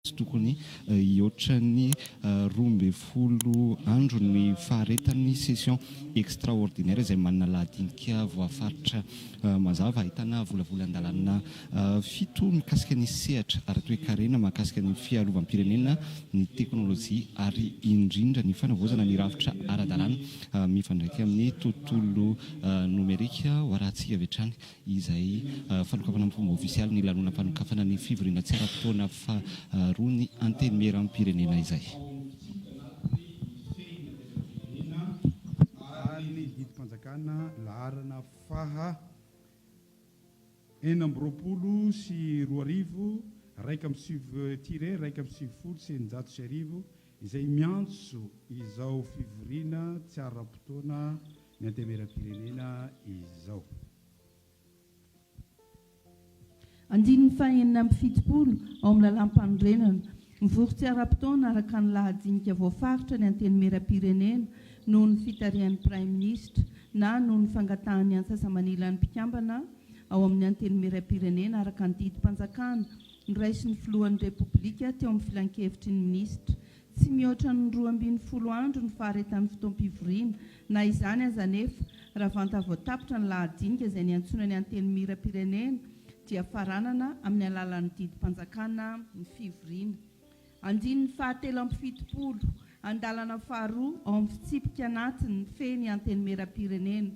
Tsy tokony hihoatra ny 12 andro ny faharetan'ny session extraordinaire izay manana lahadinika voafaritra mazava ahitana volavolan-dalàna fito mikasika ny sehatra ara-toekarena, mahakasika ny fiarovam-pirenena, ny teknolojia ary indrindra ny fanavaozana ny rafitra ara-dalàna mifandraika amin'ny tontolo nomerika. Ho arahantsika avy hatrany izay fanokafana amin'ny fomba ofisialy ny lanonam-panokafana ny fivoriana tsy ara-potoana faharoa ny Antenimierampirenena izay. Ary ny didim-panjakana laharana faha 2026 91 tiret 1691 izay miantso izao fivoriana tsy ara-potoana ny Antenimierampirenena izao. Andininy faha-76 ao amin'ny Lalàmpanorenana, Mivory tsy ara-potoana araka ny lahadinika voafaritra ny Antenimierampirenena noho ny fitarihan'ny Praiminisitra na noho ny fangatahan'ny antsasa-manilan'ny mpikambana ao amin'ny Antenimierampirenena araka ny didim-panjakana noraisin'ny Filohan'ny Repoblika teo amin'ny Filankevitry ny Minisitra Tsy mihoatra ny 12 andro ny faharetan'ny fotoam-pivoriana. Na izany aza anefa, raha vantany vao tapitra ny lahadinika izay niantsoana ny Antenimierampirenena dia faranana amin'ny alalan'ny didim-panjakana ny fivoriana. Andininy fahatelo amby fitopolo, andalana faharoa ao amin'ny fitsipika anatiny mifehy ny Antenimierampirenena.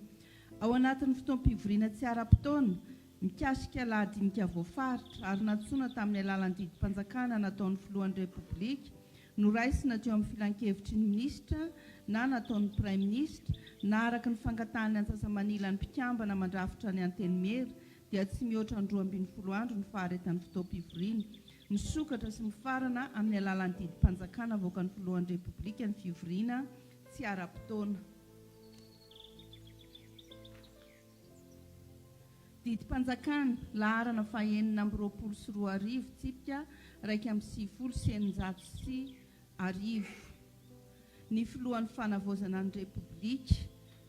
Ao anatin'ny fotoam-pivoriana tsy ara-potoana, Mikasika lahadinika voafaritra ary nantsoina tamin'ny alalan'ny didim-panjakana nataon'ny Filohan'ny Repoblika, noraisina teo amin'ny Filankevitry ny Minisitra na nataon'ny Praiminisitra, na araka ny fangatahan'ny antsasa-manilan'ny mpikambana mandrafitra ny Antenimiera, dia tsy mihoatra ny 12 andro ny faharetan'ny fotoam-pivoriana. Misokatra sy mifarana amin'ny alalan'ny didim-panjakana avoakan'ny Filohan'ny Repoblika ny fivoriana tsy ara-potoana. Didim-panjakana, laharana faha 2026 tsipika 1691. Ny Filohan'ny Fanavaozana ny Repoblika,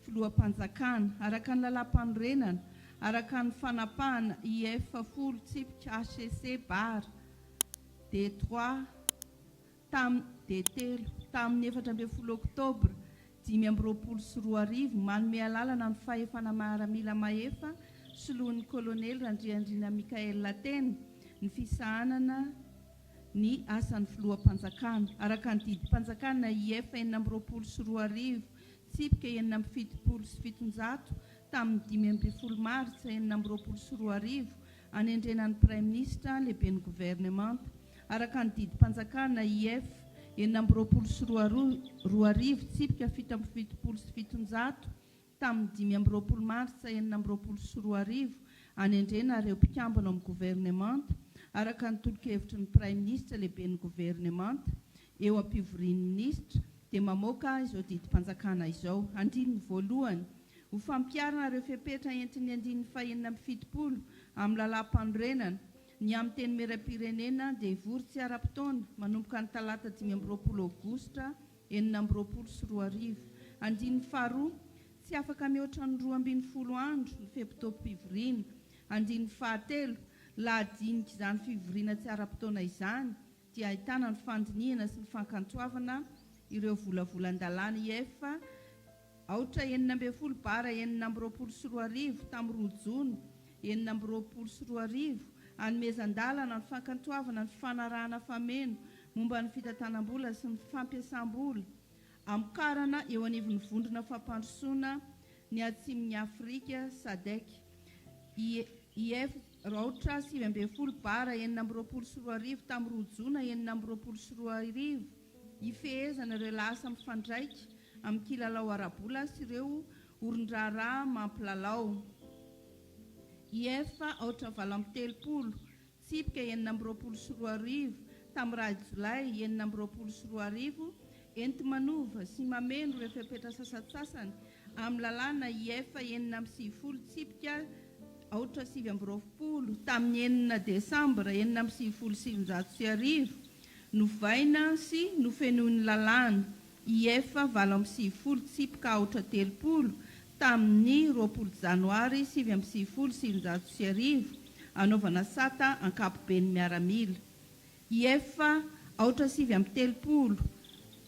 Filoham-panjakana, araka ny Lalàmpanorenana, araka ny fanapahana IF folo tsipika HCC bar D trois, Tam dia telo, tamin'ny 14 Oktobra 2025, manome alalana ny fahefana miaramila mahefa soloin'ny Kolonely Randrianirina Michaël Tena ny fisahanana ny asan'ny filoham-panjakana. Araka ny didim-panjakana IF 2026 tsipika 776 tamin'ny 15 Martsa 2026, anendrena ny Praiminisitra lehiben'ny governemanta. Araka ny didim-panjakana IF 2026 tsipika 777 tamin'ny 25 martsa 2026, anendrena ireo mpikambana ao amin'ny governemanta, araka ny tolo-kevitry ny Praiminisitra lehiben'ny governemanta, eo am-pivorian'ny minisitra, dia mamoaka izao didim-panjakana izao. Andininy voalohany, Ho fampiharana ireo fepetra entin'ny andininy faha-76 amin'ny Lalàmpanorenana, Ny amin'ny Tenimierampirenena dia hivory tsy ara-potoana manomboka ny talata 25 aogositra 2026. Andininy faharoa, Tsy afaka mihoatra ny 12 andro ny fe-potoam-pivoriana. Andininy fahatelo, Lahadinik'izany fivoriana tsy ara-potoana izany dia ahitana ny fandinihana sy ny fankantoavana ireo volavolan-dalàna IF Aotra 16 bara 2026 tamin'ny 2 jona 2026, anomezan-dalana ny fankantoavana ny fifanarahana fameno momba ny fitantanam-bola sy ny fampiasam-bola amokarana eo anivon'ny Vondrona Fampandrosoana ny Atsimon'i Afrika, Sadec. IF Aotra 19 bara 2026 tamin'ny 2 jona 2026, hifehezana ireo lahasa mifandraika amin'ny kilalao ara-bola sy ireo orin-draharaha mampilalao. IF aotra 38, tsipika 2026, tamin'ny iray jolay 2026, enti-manova sy mameno ireo fepetra sasantsasany amin'ny lalàna IF 96 tsipika aotra 29 tamin'ny enina desambra 1996, novaina sy nofenoin'ny lalàna IF 98 tsipika aotra 30 tamin'ny 20 janoary 1999, anaovana sata ankapoben'ny miaramila. IF aotra 39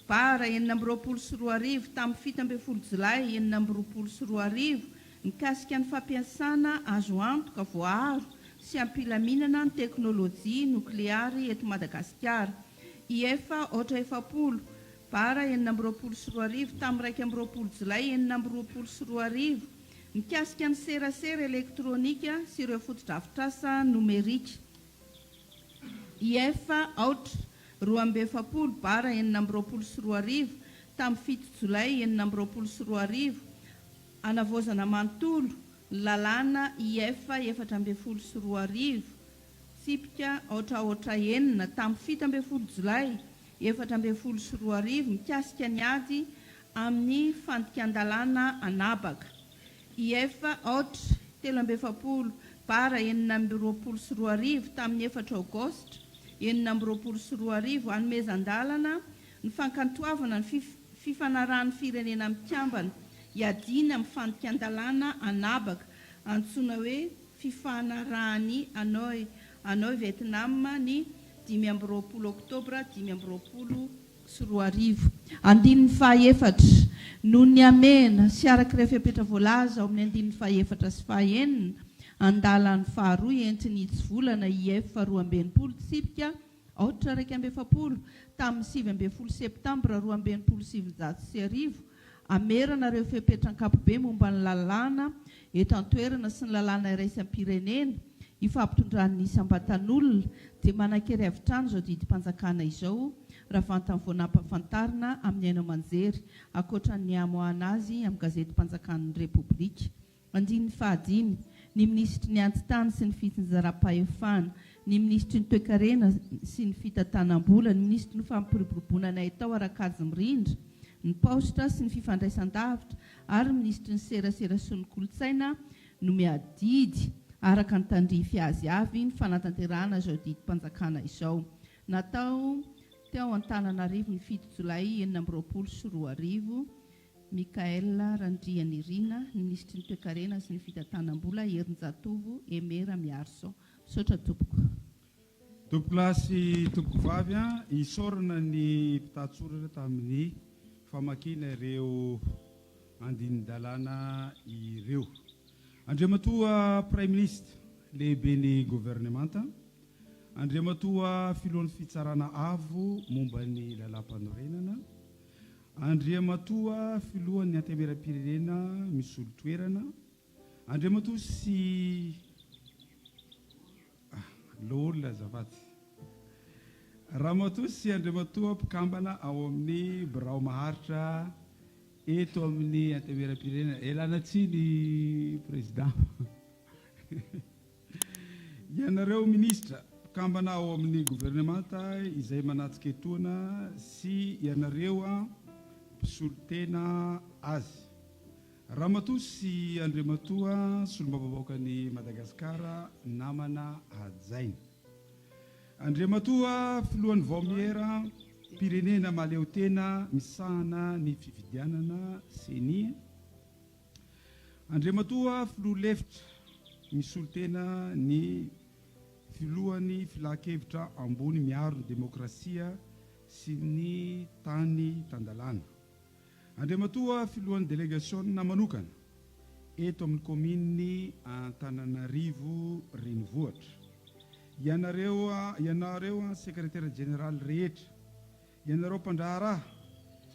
bara 2026 tamin'ny 17 jolay 2026 mikasika ny fampiasana azo antoka, voaaro sy am-pilaminana ny teknolojia nokleary eto Madagasikara. IF aotra 40 bara 2026 tamin'ny 21 jolay 2026 mikasika ny serasera elektronika sy ireo fotodrafitrasa nomerika. IF aotra 42 bara 2026 tamin'ny 7 jolay 2026 anavaozana manontolo ny lalàna IF 2014 tsipika aotra aotra enina tamin'ny 17 jolay 2014 mikasika ny ady amin'ny fandikan-dalàna an'habaka. IF aotra 43 bara 2026 tamin'ny 4 aogositra 2026 anomezan-dalana ny fankantoavana ny fifanarahan'ny Firenena Mikambana hiadiana amin'ny fandikan-dalàna an'habaka antsoina hoe fifanarahan'i Hanoi, Hanoi Vietnam ny 25 oktobra 2025. Andininy fahaefatra, Noho ny hamehana sy araka ireo fepetra voalaza ao amin'ny andininy fahefatra sy fahaenina, andalany faharoa entin'ny hitsivolana IF 62 tsipika aotra 41 tamin'ny 19 septambra 1962, hamerana ireo fepetra ankapobe momba ny lalàna eto an-toerana sy ny lalàna iraisam-pirenena ifampitondran'ny isam-batan'olona dia manan-kery avy hatrany izao didim-panjakana izao raha vantany vao nampahafantarina amin'ny haino aman-jery ankoatra ny hamoahana azy amin'ny gazetim-panjakan'ny Repoblika. Andininy fahadimy, Ny Minisitry ny Antitany sy ny Fitsinjaram-pahefana, ny Minisitry ny Toekarena sy ny Fitantanam-bola, ny Minisitry ny Fampiroboroboana ny Haitao ara-kajy mirindra, ny Paositra sy ny Fifandraisan-davitra ary ny Minisitry ny Serasera sy ny Kolontsaina no miadidy araka ny tandrify azy avy ny fanatanterahana izao didim-panjakana izao. Natao teo Antananarivo ny 7 jolay 2026. Michaël Randrianirina, ny Minisitry ny Toekarena sy ny Fitantanam-bola Herinjatovo Aimé Ramiarison. Misaotra tompoko. Tompokolahy sy tompokovavy a, isaorana ny mpitantsoratra tamin'ny famakiana ireo andinin-dalàna ireo. Andriamatoa Praiminisitra, Lehiben'ny Governemanta, Andriamatoa Filohan'ny Fitsarana Avo momba ny Lalàmpanorenana, Andriamatoa Filohan'ny Antenimierampirenena misolo toerana, Andriamatoa sy Loholona azafady. Ramatoa sy Andriamatoa mpikambana ao amin'ny birao maharitra eto amin'ny Antenimierampirenena. Ialana tsiny Président. Ianareo Minisitra, mpikambana ao amin'ny Governemanta izay manatrika etoana sy ianareo mpisolo tena azy. Ramatoa sy Andriamatoa Solombavambahoakan'i Madagasikara namana hajaina. Andriamatoa Filohan'ny Vaomiera Pirenena Mahaleotena misahana ny fifidianana, Ceni. Andriamatoa Filoha Lefitra misolo tena ny Filohan'ny Filankevitra Ambony miaro ny Demokrasia sy ny Tany tan-dalàna. Andriamatoa Filohan'ny Delegasiona manokana eto amin'ny Kaominin'i Antananarivo Renivohitra. Ianareo ianareo Sekretera Jeneraly rehetra, ianareo mpandraharaha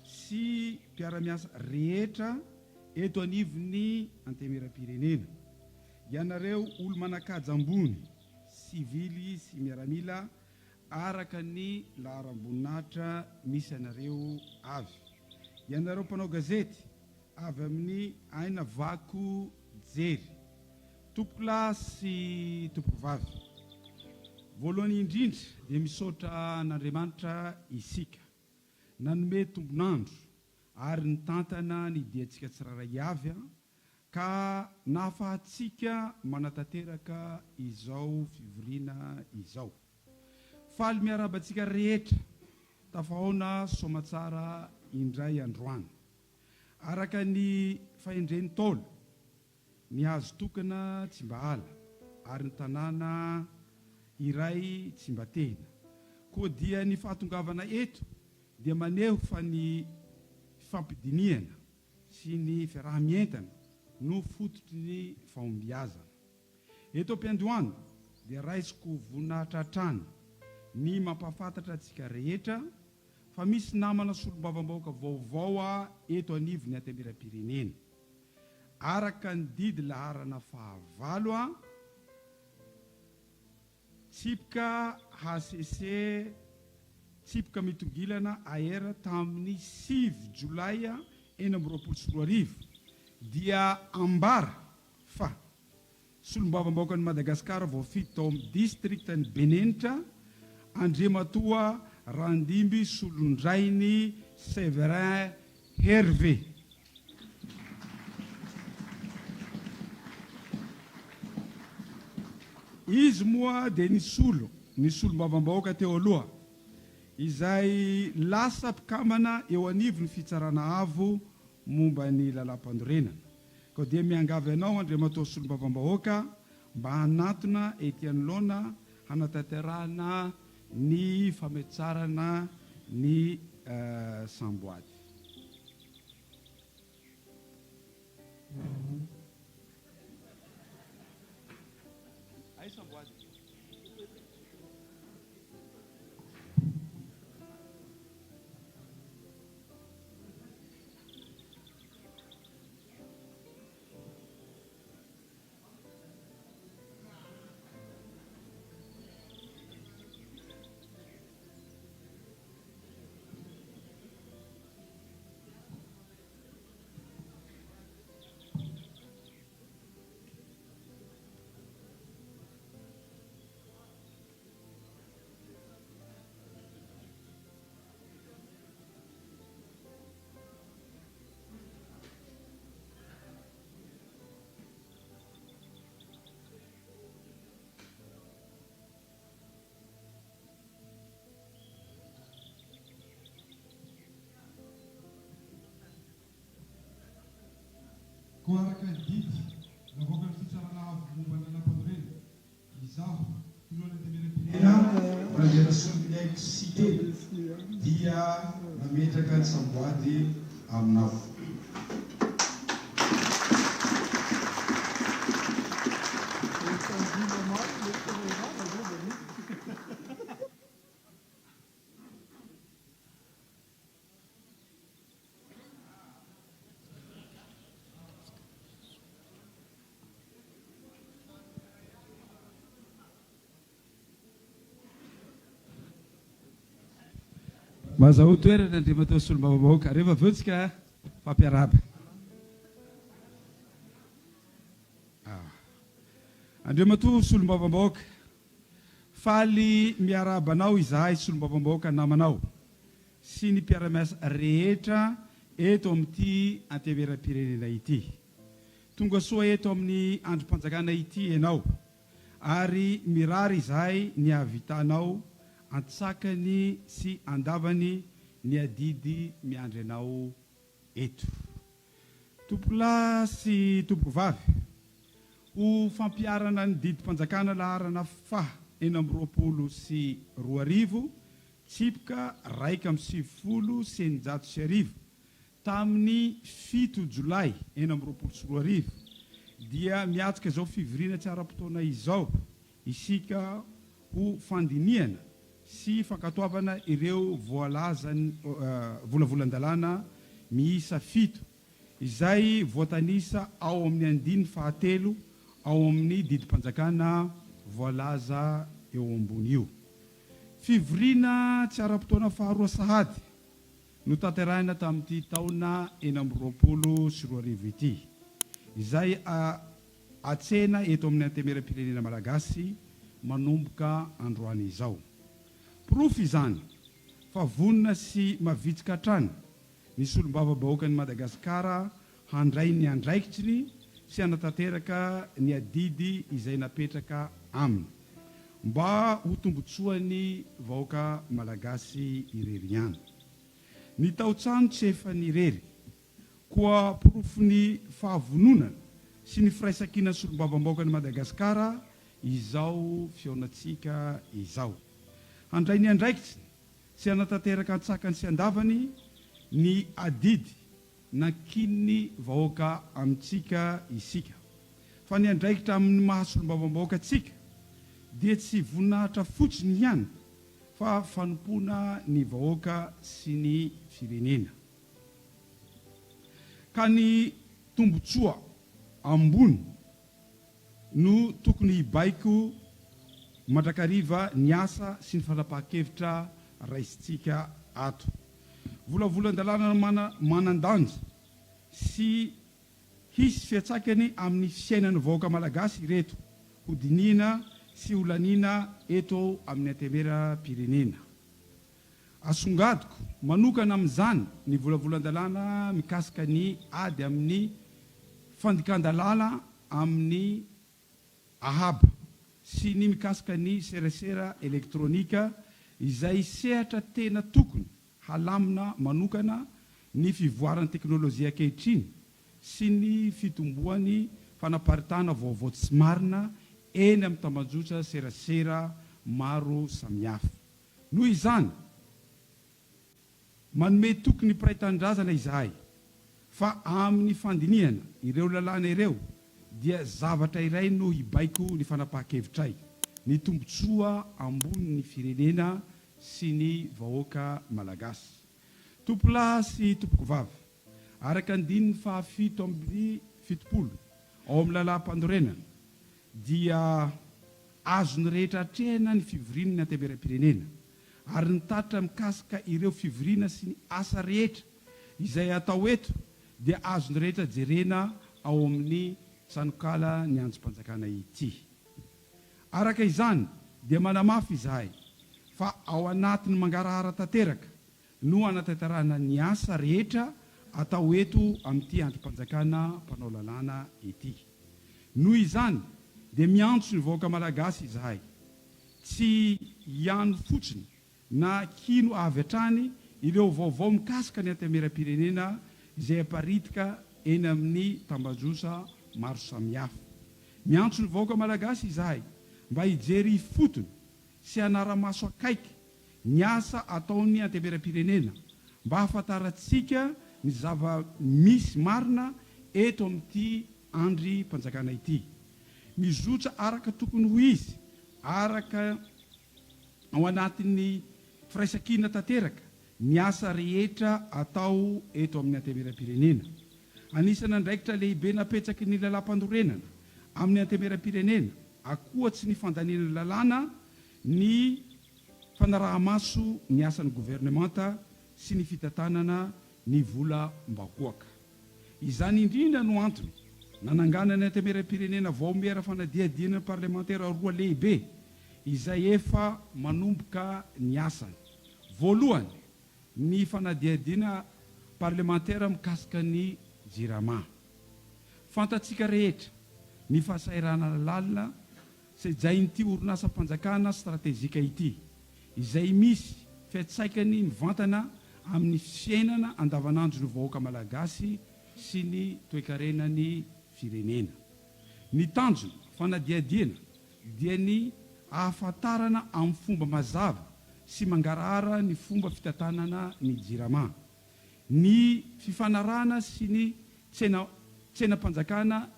sy mpiara-miasa rehetra eto anivon'ny Antenimierampirenena, ianareo olo-manan-kaja ambony, sivily sy miaramila araka ny laharam-boninahitra misy anareo avy. Ianareo mpanao gazety avy amin'ny Aina Vako Jery. Tompokolahy sy tompokovavy. Voalohany indrindra dia misaotra an'Andriamanitra isika nanome tombon'andro ary nitantana ny diantsika tsirairay avy ka nahafahantsika manatanteraka izao fivoriana izao. Faly miarahaba antsika rehetra tafahaona soamatsara indray androany. Araka ny fahendren'ny Ntaolo, ny hazo tokana tsy mba ala ary ny tanàna iray tsy mba tehina. Koa dia ny fahatongavana eto dia maneho fa ny fifampidinihana sy ny fiaraha-mientana no fototry ny fahombiazana. Eto am-piandohana dia raisiko voninahitra hatrany ny mampahafantatra antsika rehetra fa misy namana solombavambahoaka vaovao eto anivon'ny Antenimierampirenena. Araka ny didy laharana fahavalo a. Tsipika hcc Tsipika mitongilana AR tamin'ny 9 jolay 2026 dia ambara fa Solombavambahoakan'i Madagasikara voafidy tao amin'ny distrikan'i Benenitra, Andriamatoa Randimby Solondrainy Séverin Hervé. Izy moa dia nisolo ny solombavambahoaka teo aloha, izay lasa mpikambana eo anivon'ny Fitsarana Avo momba ny Lalàmpanorenana. Koa dia miangavy anao Andriamatoa Solombavambahoaka mba hanatona ety anoloana hanatanterahana ny fametsarana ny samboady. Aiza samboady? Koa araka ny didy navoakan'ny Fitsarana Avo momba ny Lalàmpanorenana, Izaho, filohan'ny Antenimierampirenena, Randrianasoloniaiko Siteny, dia nametraka ny samboady aminao. Mazahoa toerana Andriamatoa Solombavambahoaka, rehefa avy eo tsika fampiarahaba. Andriamatoa Solombavambahoaka, faly miarahaba anao izahay Solombavambahoaka namanao sy ny mpiara-miasa rehetra eto amin'ity Antenimierampirenena ity. Tonga soa eto amin'ny andrim-panjakana ity ianao ary mirary izahay ny hahavitanao antsakany sy andavany ny adidy miandry anao eto. Tompokolahy sy tompokovavy, ho fampiharana ny didim-panjakana laharana faha 2026, tsipika 1691, Tamin'ny 7 jolay 2026 dia miatrika izao fivoriana tsy ara-potoana izao isika ho fandinihana sy fankatoavana ireo voalazan'ny volavolan-dalàna miisa fito izay voatanisa ao amin'ny andininy fahatelo ao amin'ny didim-panjakana voalaza eo ambony io. Fivoriana tsy ara-potoana faharoa sahady notanterahina tamin'ity taona 2026 ity, izay atsena eto amin'ny Antenimierampirenena Malagasy manomboka androany izao. Porofo izany fa vonona sy mavitrika hatrany ny Solombavambahoakan'i Madagasikara handray ny andraikitry sy hanatanteraka ny adidy izay napetraka aminy, mba ho tombotsoan'ny vahoaka Malagasy irery ihany. Ny tao-trano tsy efan'ny irery, koa porofon'ny fahavononana sy ny firaisankinan'ny Solombavambahoakan'i Madagasikara izao fihaonantsika izao. Handray ny andraikitsiny sy hanatanteraka an-tsakany sy an-davany ny adidy nankinin'ny vahoaka amintsika isika. Fa ny andraikitra amin'ny maha solombavambahoaka antsika dia tsy voninahitra fotsiny ihany fa fanompoana ny vahoaka sy ny firenena. Ka ny tombotsoa ambony no tokony hibaiko mandrakariva ny asa sy ny fanapahan-kevitra raisintsika ato. Volavolan-dalàna manan-danja sy hisy fiantraikany amin'ny fiainan'ny vahoaka malagasy ireto hodinihina sy holaniana eto amin'ny Antenimierampirenena. Asongadiko manokana amin'izany ny volavolan-dalàna mikasika ny ady amin'ny fandikan-dalàna amin'ny ahaba sy ny mikasika ny serasera elektronika izay sehatra tena tokony halamina manokana ny fivoaran'ny teknolojia ankehitriny sy ny fitomboan'ny fanaparitahana vaovao tsy marina eny amin'ny tambajotra serasera maro samihafa. Noho izany, manome toky ny mpiray tanindrazana izahay fa amin'ny fandinihana ireo lalàna ireo dia zavatra iray no hibaiko ny fanapahan-kevitray, ny tombontsoa ambonin'ny firenena sy ny vahoaka malagasy. Tompolahy sy tompokovavy, araka andininy faha-77 ao amin'ny lalàm-panorenana dia azon'ny rehetra atrehina ny fivorian'ny Antenimierampirenena ary ny tatitra mikasika ireo fivoriana sy ny asa rehetra izay atao eto dia azon'ny rehetra jerena ao amin'ny tranonkala ny andrim-panjakana ity. Araka izany dia manamafy izahay fa ao anatin'ny mangarahara tanteraka no hanatanterahana ny asa rehetra atao eto amin'ity andrim-panjakana mpanao lalàna ity. Noho izany dia miantso ny vahoaka malagasy izahay, tsy hiano fotsiny na hino avy hatrany ireo vaovao mikasika ny Antenimierampirenena izay aparitika eny amin'ny tambajotra maro samihafa. Miantso ny vahoaka malagasy izahay mba hijery ifotony sy hanara-maso akaiky ny asa ataon'ny Antenimierampirenena mba hahafantarantsika ny zava-misy marina eto amin'ity andrim-panjakana ity. Mizotra araka tokony ho izy, araka ao anatin'ny firaisankina tanteraka ny asa rehetra atao eto amin'ny Antenimierampirenena. Anisan'ny andraikitra lehibe napetraky ny Lalàmpanorenana amin'ny Antenimierampirenena, ankoatsy ny fandaniana lalàna, ny fanaraha-maso ny asan'ny governemanta sy ny fitantanana ny volam-bahoaka. Izany indrindra no antony nananganan'ny Antenimierampirenena vaomiera fanadihadiana parlemantera roa lehibe izay efa manomboka ny asany. Voalohany, ny fanadihadiana parlemantera mikasika ny Jirama. Fantatsika rehetra ny fahasahiranana lalina sejain'ity orinasam-panjakana stratejika ity, izay misy fiantsaikany mivantana amin'ny fiainana andavanandron'ny vahoaka malagasy sy ny toekarenan'ny firenena. Ny tanjona fanadihadiana dia ny ahafantarana amin'ny fomba mazava sy mangarahara ny fomba fitantanana ny Jirama, ny fifanarahana sy ny tsena tsenam-panjakana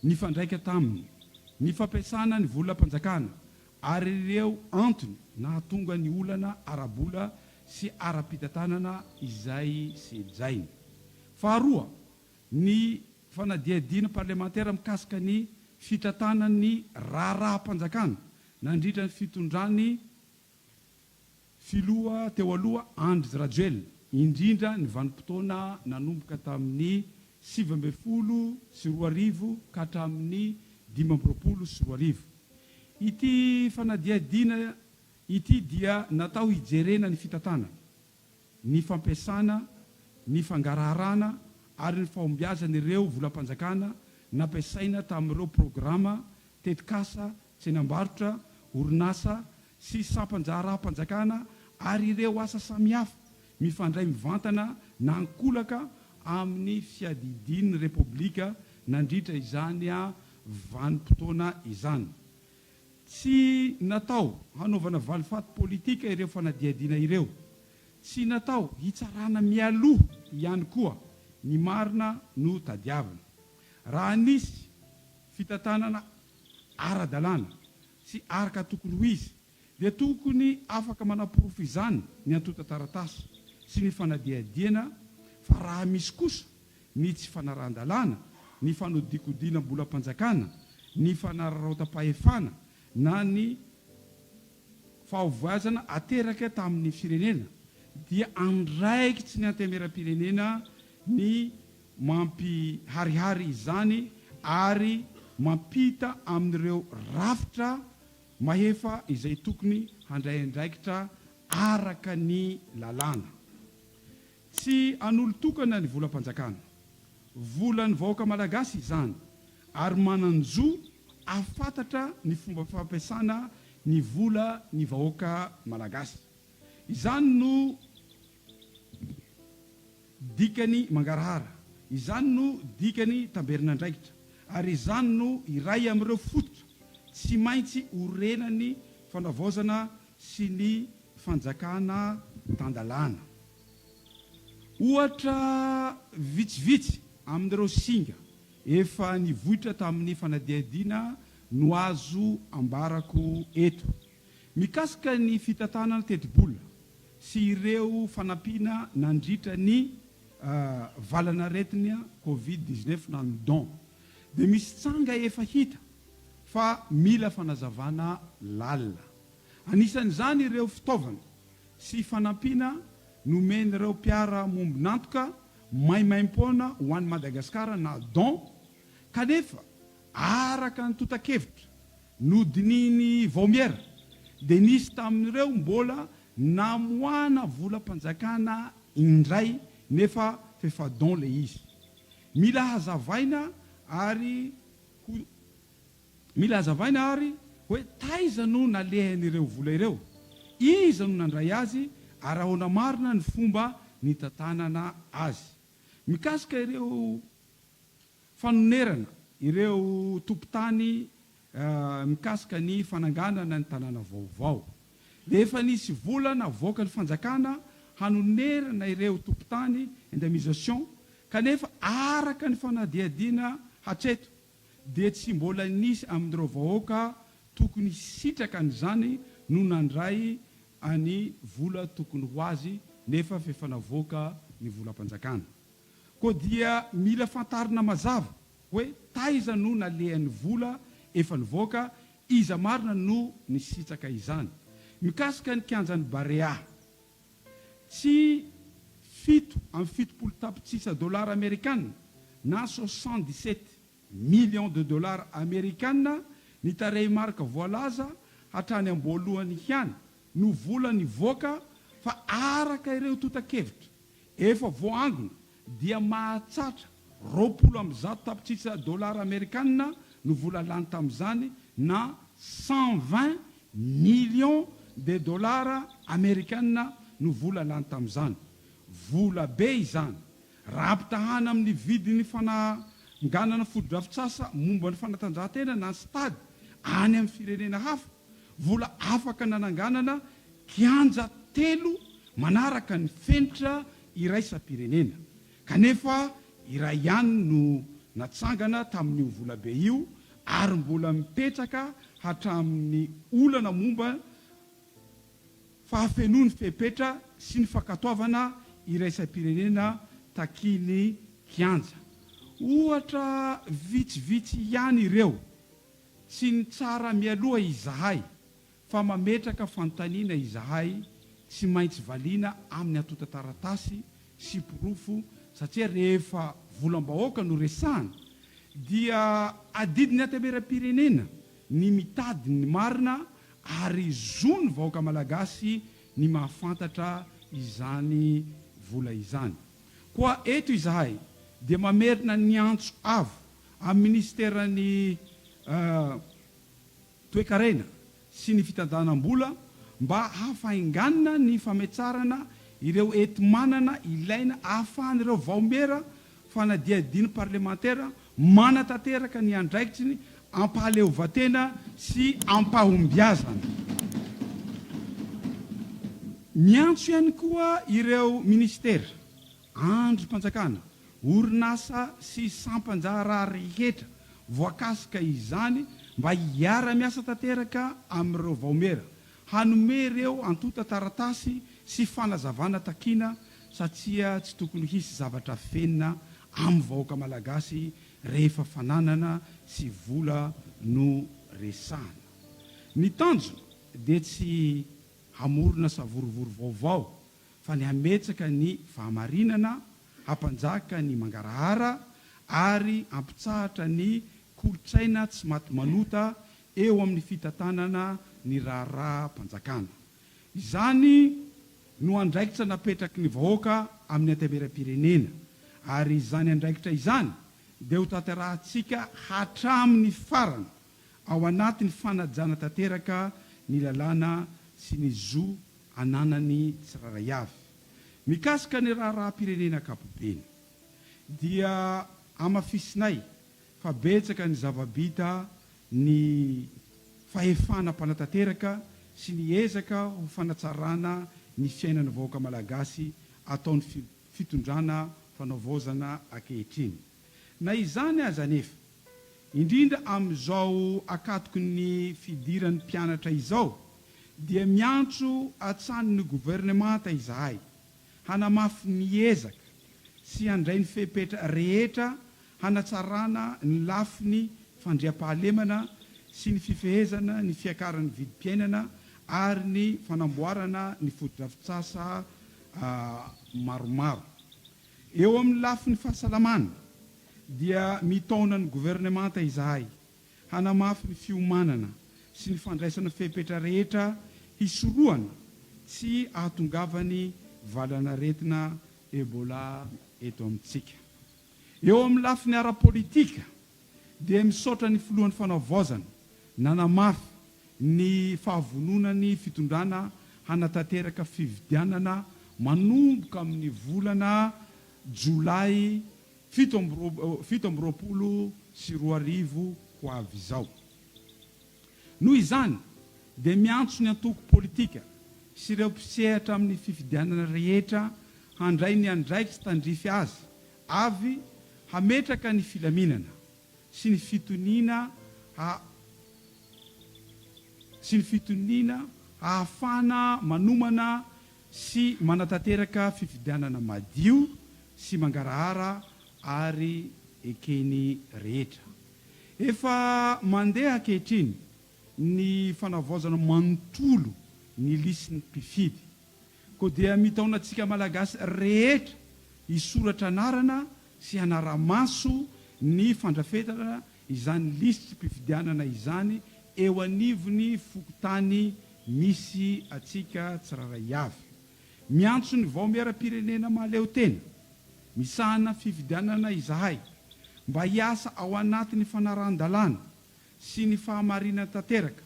nifandraika taminy, ny fampiasana ny volam-panjakana ary ireo antony nahatonga ny olana ara-bola sy ara-pitantanana izay sedrainy. Faharoa, ny fanadihadiana parlemantera mikasika ny fitantanan'ny raharaham-panjakana nandritra ny fitondran'ny Filoha teo aloha Andry Rajoelina, indrindra ny vanim-potoana nanomboka tamin'ny 2019 ka hatramin'ny 2025. Ity fanadihadiana ity dia natao hijerena ny fitantanana, ny fampiasana, ny fangaraharana ary ny fahombiazan'ireo volam-panjakana nampiasaina tamin'ireo programa, tetikasa, tsenam-barotra, orinasa sy sampan-draharaham-panjakana ary ireo asa samihafa mifandray mivantana na ankolaka amin'ny fiadidian'ny Repoblika nandritra izany vanim-potoana izany. Tsy natao hanaovana valifaty politika ireo fanadihadiana ireo. Tsy natao hitsarana mialoha ihany koa, ny marina no tadiavina. Raha nisy fitantanana ara-dalàna sy araka tokony ho izy dia tokony afaka manaporofo izany ny antontan-taratasy sy ny fanadihadiana fa raha misy kosa ny tsy fanarahan-dalàna, ny fanodikodinam-bolam-panjakana, ny fanararaotam-pahefana na ny fahavoazana ateraka tamin'ny firenena dia andraikitry ny Antenimierampirenena ny mampiharihary izany ary mampita amin'ireo rafitra mahefa izay tokony handray andraikitra araka ny lalàna. Tsy an'olon-tokana ny volam-panjakana. Volan'ny vahoaka malagasy izany ary manan-jo ahafantatra ny fomba fampiasana ny vola ny vahoaka malagasy. Izany no dikany mangarahara, izany no dikany tamberin'andraikitra ary izany no iray amin'ireo fototra tsy maintsy orenan'ny fanavaozana sy ny fanjakana tan-dalàna. Ohatra vitsivitsy amin'ireo singa efa nivoitra tamin'ny fanadihadiana no azo ambarako eto. Mikasika ny fitantanana tetibola sy ireo fanampiana nandritra ny valan'aretina Covid 19 na ny don dia misy tranga efa hita fa mila fanazavana lalina. Anisan'izany ireo fitaovana sy fanampiana nomen'ireo mpiara-mombon'antoka maimaimpoana ho an'i Madagasikara na don kanefa araka ny tontan-kevitra nodinihin'ny vaomiera dia nisy tamin'ireo mbola namoahana volam-panjakana indray nefa f'efa don le izy. Mila hazavaina ary ho Mila hazavaina àry hoe taiza no nalehan'ireo vola ireo, iza no nandray azy ary ahoana marina ny fomba nitantanana azy. Mikasika ireo fanonerana ireo tompon-tany mikasika ny fananganana ny tanàna vaovao. Dia efa nisy vola navoakan'ny fanjakana hanonerana ireo tompon-tany, indemnisation, kanefa araka ny fanadihadiana hatreto dia tsy mbola nisy amin'ireo vahoaka tokony hisitraka an'izany no nandray any vola tokony ho azy nefa f'efa navoaka ny volam-panjakana. Koa dia mila fantarina mazava hoe taiza no nalehan'ny vola efa nivoaka, iza marina no nisitraka izany. Mikasika ny kianjan'ny Barea, tsy 77 tapitrisa dolara amerikana na 77 millions de dollars amerikana ny tarehimarika voalaza hatrany am-boalohany ihany no vola nivoaka fa araka ireo tontan-kevitra efa voaangona dia mahatsatra 120 tapitrisa dolara amerikana no vola lany tamin'izany na 120 millions de dollars amerikana no vola lany tamin'izany. Vola be izany. Raha ampitahana amin'ny vidin'ny fananganana fotodrafitrasa momba ny fanatanjahantena na stade any amin'ny firenena hafa, vola afaka nananganana kianja telo manaraka ny fenitra iraisam-pirenena. Kanefa iray ihany no natsangana tamin'io volabe io ary mbola mipetraka hatramin'ny olana momba fahafenoan'ny fepetra sy ny fankatoavana iraisam-pirenena takian'ny kianja. Ohatra vitsivitsy ihany ireo. Tsy nitsara mialoha izahay fa mametraka fanontaniana izahay tsy maintsy valiana amin'ny antontan-taratasy sy porofo satria rehefa volam-bahoaka no resahana dia adidin'ny Antenimierampirenena ny mitady ny marina ary zon'ny vahoaka malagasy ny mahafantatra izany vola izany. Koa eto izahay dia mamerina ny antso avo amin'ny minisiteran'ny toekarena sy ny fitantanam-bola mba hahafainganina ny fametsarana ireo enti-manana ilaina ahafahan'ireo vaomiera fanadihadian'ny parlemantera manatanteraka ny andraikitsiny Ampahaleovantena sy ampahombiazana. Miantso ihany koa ireo minisitera, andrim-panjakana, orinasa sy sampan-draharaha rehetra voakasika izany mba hiara-miasa tanteraka amin'ireo vaomiera hanome ireo antontan-taratasy sy fanazavana takiana satria tsy tokony hisy zavatra afenina amin'ny vahoaka malagasy rehefa fananana sy vola no resahana. Ny tanjona dia tsy hamorona savorovoro vaovao fa ny hametsaka ny fahamarinana, hampanjaka ny mangarahara ary hampitsahatra ny kolontsaina tsy maty manota eo amin'ny fitantanana ny raharaham-panjakana. Izany no andraikitra napetraky ny vahoaka amin'ny Antenimierampirenena ary izany andraikitra izany dia ho tanterahantsika hatramin'ny farany ao anatin'ny fanajana tanteraka ny lalàna sy ny zo ananan'ny tsirairay avy. Mikasika ny raharaham-pirenena ankapobeny dia hamafisinay fa betsaka ny zava-bita ny fahefana mpanatanteraka sy ny ezaka ho fanatsarana ny fiainan'ny vahoaka malagasy ataon'ny fitondrana fanaovaozana ankehitriny. Na izany aza anefa, indrindra amin'izao akatoky ny fidiran'ny mpianatra izao, dia miantso hatrany ny governemanta izahay hanamafy ny ezaka sy handray ny fepetra rehetra hanatsarana ny lafiny fandriampahalemana sy ny fifehezana ny fiakaran'ny vidim-piainana ary ny fanamboarana ny fotodrafitrasa maromaro. Eo amin'ny lafiny fahasalamana dia mitaona ny governemanta izahay hanamafy ny fiomanana sy ny fandraisana fepetra rehetra hisorohana tsy ahatongavan'ny valan'aretina Ebola eto amintsika. Eo amin'ny lafiny ara-politika dia misaotra ny Filohan'ny Fanavaozana nanamafy ny fahavononany fitondrana hanatanteraka fifidianana manomboka amin'ny volana jolay 2027 ho avy izao. Noho izany dia miantso ny antoko politika sy ireo mpisehatra amin'ny fifidianana rehetra handray ny andraikitra tandrify azy avy hametraka ny filaminana sy ny fitoniana ha sy ny fitoniana hahafahana manomana sy manatanteraka fifidianana madio sy mangarahara ary ekeny rehetra. Efa mandeha ankehitriny ny fanavaozana manontolo ny lisiny mpifidy. Koa dia mitaona antsika Malagasy rehetra hisoratra anarana sy hanara-maso ny fandrafetana izany lisitrim-pifidianana izany eo anivon'ny fokontany misy antsika tsirairay avy. Miantso ny Vaomieram-pirenena mahaleotena misahana fifidianana izahay mba hiasa ao anatin'ny fanarahan-dalàna sy ny fahamarinana tanteraka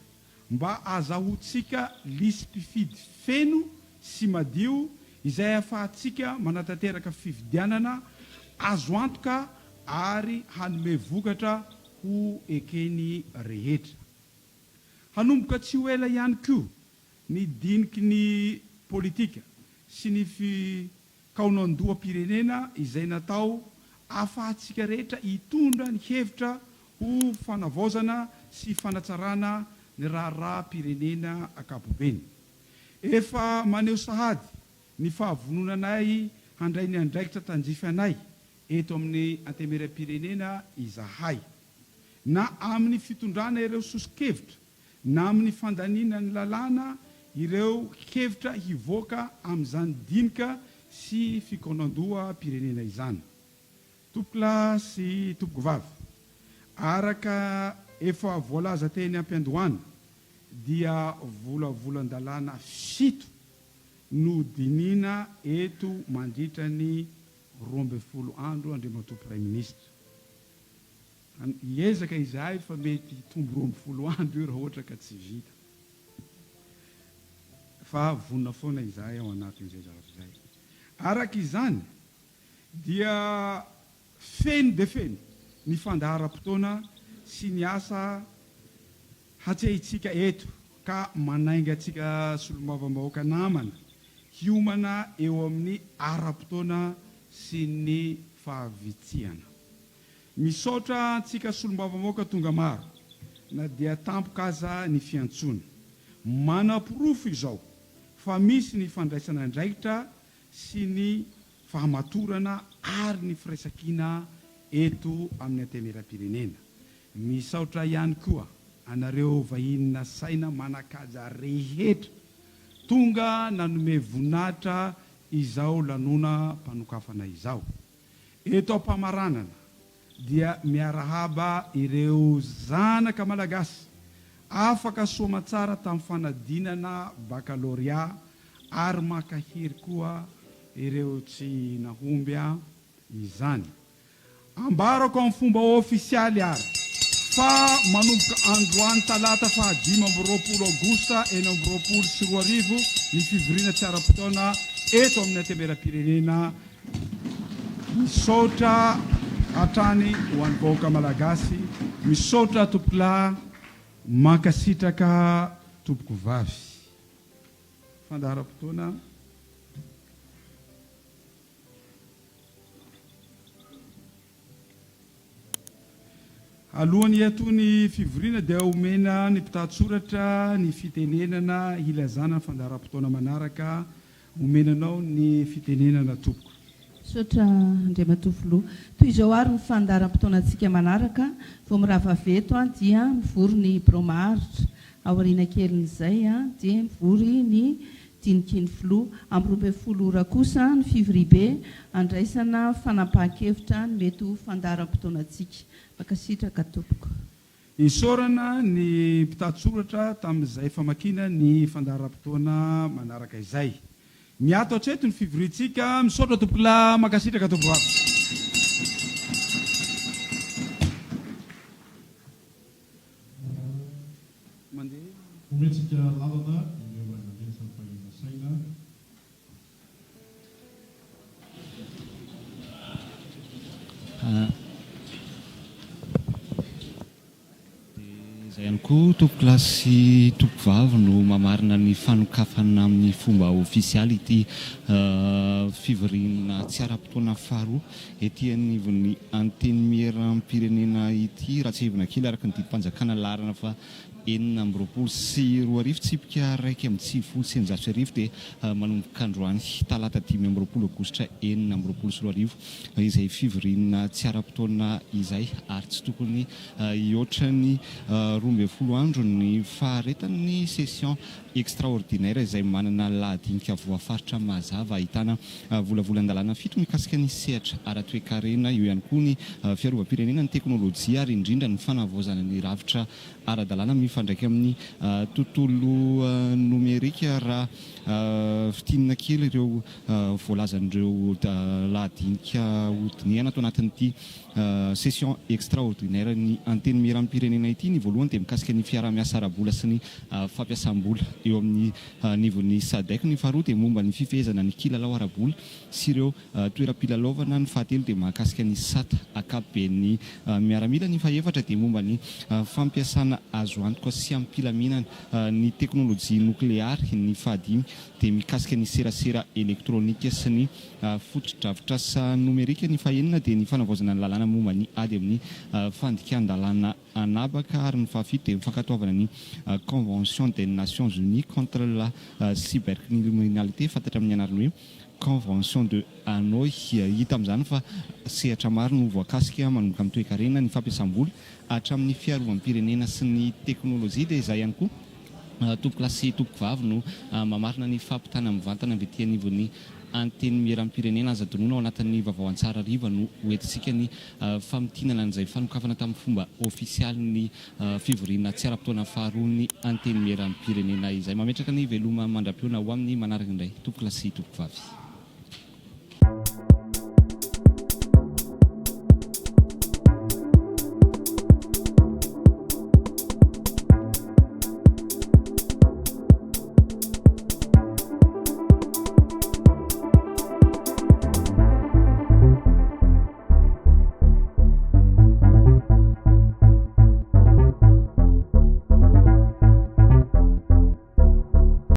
mba azahoantsika lisi-mpifidy feno sy madio izay ahafahantsika manatanteraka fifidianana azo antoka ary hanome vokatra ho ekeny rehetra. Hanomboka tsy ho ela ihany koa ny diniky ny politika sy ny fikaonandoham-pirenena izay natao ahafahantsika rehetra hitondra ny hevitra ho fanavaozana sy fanatsarana ny raharaham-pirenena ankapobeny. Efa maneho sahady ny fahavononanay handray ny andraikitra tandrify anay eto amin'ny Antenimierampirenena izahay. Na amin'ny fitondrana ireo soso-kevitra na amin'ny fandaniana ny lalàna ireo hevitra hivoaka amin'izany dinika sy fikaonandoham-pirenena izany. Tompokolahy sy tompokovavy, araka efa voalaza teny am-piandohana dia volavolan-dalàna fito no dinihina eto mandritra ny 12 andro Andriamatoa Praiminisitra. Hiezaka izahay fa mety hitombo 12 andro io raha ohatra ka tsy vita. Fa vonona foana izahay ao anatin'izay zavatra izay. Araka izany dia feno dia feno ny fandaharam-potoana. sy ny asa hatrehintsika eto ka manainga antsika Solombavambahoaka namana hiomana eo amin'ny ara-potoana sy ny fahavitrihana. Misaotra antsika Solombavambahoaka tonga maro na dia tampoka aza ny fiantsoana. Manaporofo izao fa misy ny fandraisana andraikitra sy ny fahamatorana ary ny firaisankina eto amin'ny Antenimierampirenena. Misaotra ihany koa anareo vahiny nasaina manan-kaja rehetra tonga nanome voninahitra izao lanonam-panokafana izao. Eto am-pamaranana dia miarahaba ireo zanaka Malagasy afaka soamatsara tamin'ny fanadinana bakalorea ary mankahery koa ireo tsy nahomby izany. Ambarako amin'ny fomba ofisialy ary fa manomboka androany talata faha 25 aogositra 2026 ny fivoriana tsy ara-potoana eto amin'ny Antemieram-pirenena. Misaotra hatrany ho an'ny vahoaka Malagasy. Misaotra tompokolahy, mankasitraka tompokovavy. Fandaharam-potoana. Alohan'ny hiatoa ny fivoriana dia omena ny mpitantsoratra ny fitenenana hilazana ny fandaharam-potoana manaraka. Omena anao ny fitenenana tompoko. Misaotra Andriamatoa Filoha. Toy izao ary ny fandaharam-potoanantsika manaraka, vao mirava avy eto dia mivory ny birao maharitra, aoriana kelin'izay dia mivory ny Diniky ny Filoha. Amin'ny 12 ora kosa ny fivoriambe handraisana fanapahan-kevitra ny mety ho fandaharam-potoanantsika. Mankasitraka tompoko. Isaorana ny mpitantsoratra tamin'izay famakiana ny fandaharam-potoana manaraka izay. Miato hatreto ny fivoriantsika. Misaotra tompokolahy, mankasitraka tompovavy. Mandeha. Omentsika lalana ireo ray aman-dreny samy vahiny nasaina. Dia izay ihany koa tompokolahy sy tompokovavy no mamarina ny fanokafana amin'ny fomba ofisialy ity fivoriana tsy ara-potoana faharoa ety anivon'ny Antenimierampirenena ity. Raha tsiahivina kely araka ny didim-panjakana laharana faha 2026 tsipika 1691 dia manomboka androany talata 25 aogositra 2026 izay fivoriana tsy ara-potoana izay ary tsy tokony hihoatra ny 12 andro ny faharetan'ny session extraordinaire izay manana lahadinika voafaritra mazava ahitana volavolan-dalàna fito mikasika ny sehatra ara-toekarena, eo ihany koa ny fiarovam-pirenena, ny teknolojia ary indrindra ny fanavaozana ny rafitra ara-dalàna mifandraika amin'ny tontolo nomerika. Raha fintinina kely ireo voalazan'ireo lahadinika hodinihana ato anatin'ity Session extraordinaire ny Antenimierampirenena ity. Ny voalohany dia mikasika ny fiaraha-miasa ara-bola sy ny fampiasam-bola eo amin'ny anivon'ny Sadec. Ny faharoa dia momba ny fifehezana ny kilalao ara-bola sy ireo toeram-pilalaovana. Ny fahatelo dia mahakasika ny sata ankapoben'ny miaramila. Ny fahefatra dia momba ny fampiasana azo antoka sy amim-pilaminana ny teknolojia nokleary. Ny fahadimy dia mikasika ny serasera elektronika sy ny fotodrafitrasa nomerika. Ny fahenina dia ny fanavaozana ny lalàna momba ny ady amin'ny fandikan-dalàna an'habaka ary ny fahafito dia ny fankatoavana ny Convention des Nations Unies contre la cybercriminalité fantatra amin'ny anarana hoe Convention de Hanoi. Hita amin'izany fa sehatra maro no voakasika manomboka amin'ny toekarena, ny fampiasam-bola hatramin'ny fiarovam-pirenena sy ny teknolojia dia izay ihany koa Tompokolahy sy tompokovavy no mamarina ny fampitana mivantana avy ety anivon'ny Antenimierampirenena. Aza adinoina ao anatin'ny vaovao Antsarariva no hoentintsika ny famintinana an'izay fanokafana tamin'ny fomba ofisialy ny fivoriana tsy ara-potoana faharoan'ny Antenimierampirenena izay. Mametraka ny veloma mandra-pihaona ho amin'ny manaraka indray tompokolahy sy tompokovavy.